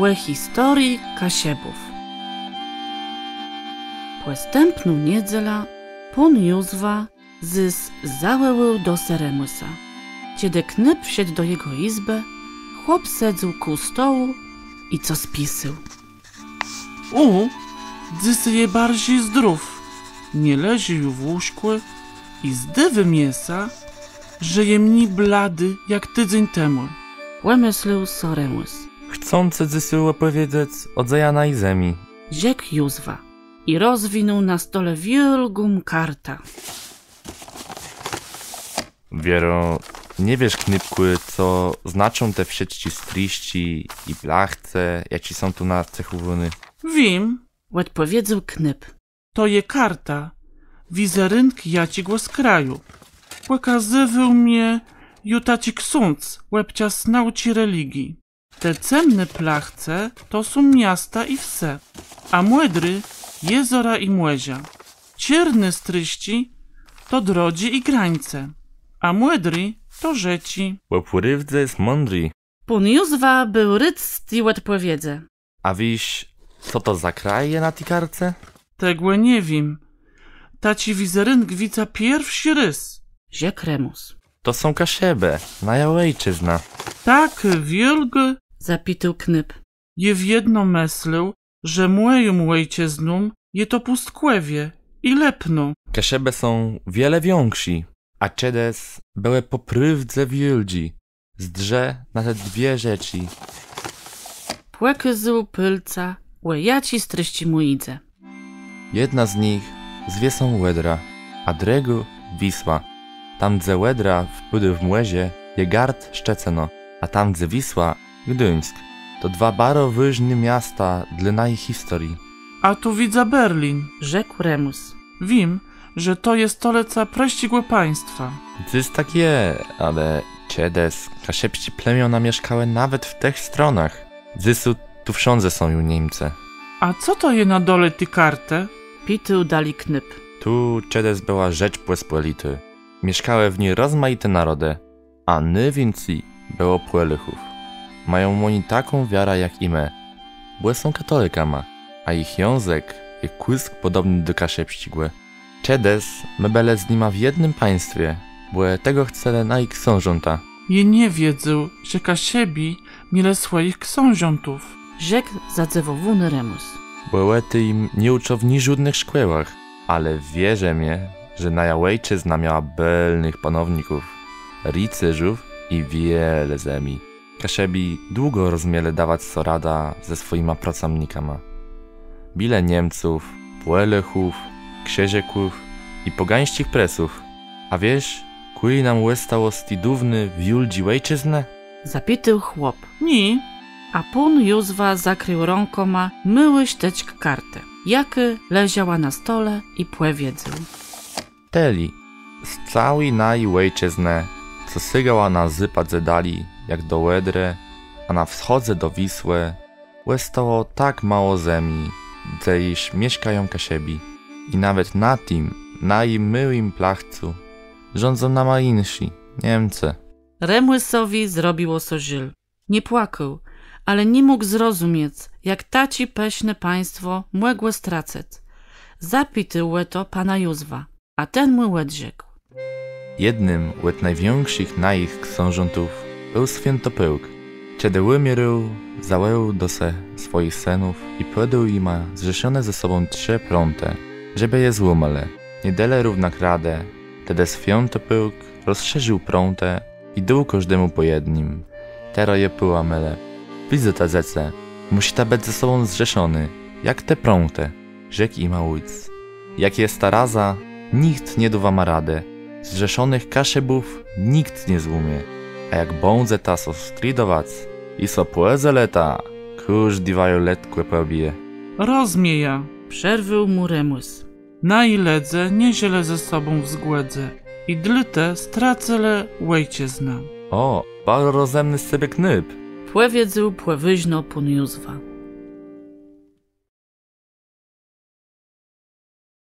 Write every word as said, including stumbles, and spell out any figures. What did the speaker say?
Ò historii Kaszëbów. Pòstãpną niedzelã pón Józwa zôs zawòłôł do se Remùsa. Czedë knôp wszedł do jegò jizbë, chłop sedzôł kòl stołu i cos pisôł. Ò, dzysô je barżi zdrów, nie leżi ju w łóżkù i zdôwô mie sã, że je mni bladi jak tidzéń temù. Pòmëslôł so Remùs. Chcã cë dzysô òpòwiedzec ò dzejanym na zemi, rzekł Józwa i rozwinął na stole wiôlgą kartã. Wierã, nie wiész, knôpkù, co znaczą te wszëtczé strëszczi i plachce, jaczé są tu nacéchòwóné? Wiém, òdpòwiedzôł knôp. To je karta, wizerënk jaczégòs kraju. Pòkazywôł mie ju taczi ksądz òbczas nôùczi religii. Te cemné plachce to są miasta i wse, a mòdré jezora i mòrza. Czôrné strëszczi to drodżi i grańce, a mòdré to rzéczi. Ò, pò prôwdze jes mądri. Pón Józwa béł rôd z ti òdpòwiedzë. A wiész, co to za kraj je na ti karce? Tegò nie wiém. Taczi wizerënk widzã pierszi rôz, rzekł Remùs. To są Kaszëbë, najô òjczëzna. Tak wiôlgô? Zapitôł knôp. Jô wiedno mëslôł, że mòją òjczëzną je to Pùstkòwié i Lëpno. Kaszëbë są wiele wiãkszé, a czedës bëłë pò prôwdze wiôldżé. Zdrzë na te dwie rzéczi. Pòkôzôł pôlcã, ò jaczé strëszczi mù jidze. Jedna z nich zwie sã Òdra, a drëgô Wisła. Tam, dze Òdra wpôdô w mòrze, je gard Szczecëno, a tam, dze Wisła, Gduńsk. To dwa baro wôżné miasta dlô naji historii. A tu widzã Berlin, rzekł Remùs. Wiém, że to je stolëca prësczégò państwa. Dzys tak je, ale czedës kaszëbsczé plemiona mieszkałë nawet w tëch stronach. Dzysô tu wszãdze są ju Niemcë. A co to je na dole ti kartë? Pitôł dali knôp. Tu czedës bëła Rzeczpòspòlitô. Mieszkałë w ni rozmajité nôrodë, a nôwiãcy bëło Pòlôchów. Mają òni taką wiarã jak i më, bò są katolëkama, a jich jãzëk je kùsk pòdobny do kaszëbsczégò. Czedës më bëlë z nima w jednym państwie, bò tegò chcelë naji ksążãta. Jô nie wiedzôł, że Kaszëbi mielë swòjich ksążãtów, rzekł zadzëwòwóny Remùs. Bò ò tim nie ùczą w niżódnëch szkòłach, ale wierzë mie, że najô òjczëzna miała bëlnëch panowników, ricerzów i wiele zemi. Kaszëbi długò rozmielë dawac so radã ze swòjima procëmnikama. Bilë Niemców, Pòlôchów, Krzëżôków i pògańsczich Prësów. A wiész, kùli nóm òstało z ti dôwny wiôldżi òjczëznë? Zapitôł chłop. Nié. A pón Józwa zakrił rãkòma môłi sztëczk kartë, jakô leżała na stole, i pòwiedzôł. Tëli, z całi naji òjczëznë, co sygała na zôpadze dali jak do Òdrë, a na wschòdze do Wisłë, òstało tak mało zemi, dze jesz mieszkają Kaszëbi. I nawet na tim najim môłim plachcu rządzą nama jinszi, Niemcë. Remùsowi zrobiło sã żôl. Nie płakôł, ale ni mógł zrozumiec, jak taczé pëszné państwò mògło stracëc. Zapitôł ò to pana Józwã, a ten mù òdrzekł. Jednym òd nôwiãkszich najich ksążãtów béł Swiãtopôłk. Czedë ùmiérôł, zawòłôł do se swòjich sënów i pòdôł jima zrzeszoné ze sobą trzë prãtë, żebë je złómelë. Nie delë równak radë. Tedë Swiãtopôłk rozszerził prãtë i dôł kòżdémù pò jednym. Terô je pòłómelë. Widzyta, dzecë, mùszita bëc ze sobą zrzeszony, jak te prãtë, rzekł jima òjc. Jak jesta razã, nicht nie dô wama radë. Zrzeszonëch Kaszëbów nicht nie złómie. A jak bãdzeta so stridowac i so pòdzelita, kòżdi waju letkò pòbije. Rozmiejã, przerwôł mù Remùs. Naji lëdze nie żëlë ze sobą w zgòdze i dlôte stracëlë òjczëznã. Ò, baro rozëmny z cebie knôp, pòwiedzôł pòwôżno pón Józwa.